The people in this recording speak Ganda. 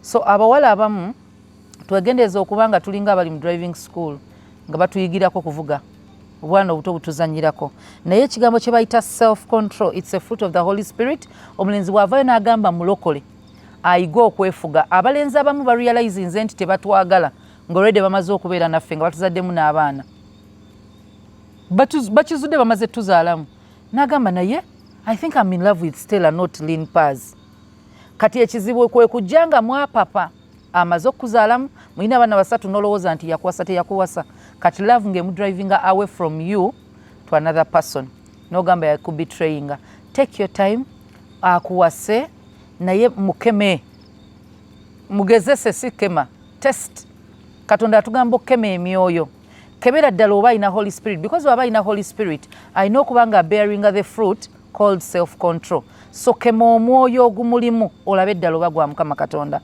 So abawala abamu twegendereza okuba nga tulinga abali mu driving school nga batuyigirako kuvuga, obwana obuto butuzanyirako. Naye ekigambo kye bayita self control, it's a fruit of the Holy Spirit. Omulenzi bw'avaayo n'agamba mulokole ayiga okwefuga. Abalenzi abamu barealizinze nti tebatwagala ng'olwedde bamaze okubeera naffe nga batuzaddemu n'abaana. Bakizudde bamaze tuzaalamu, n'agamba, "Naye I think I'm in love with Stella, not Lin Paz." Kati ekizibu kwe kujja nga mwapapa, amaze okuzaalamu, mulina abaana basatu, n'olowooza nti yakuwasa, teyakuwasa. Kati love ng'emudrivinga away from you to another person, n'ogamba yakubetrayinga. Take your time, akuwase, naye mukeme, mugezese. Si kema, test. Katonda atugamba okukema emyoyo. Kebera ddala oba alina Holy Spirit, because waba alina Holy Spirit alina okuba nga bearinga the fruit called self control. So kema omwoyo ogumulimu, olabe eddala oba gwa Mukama Katonda.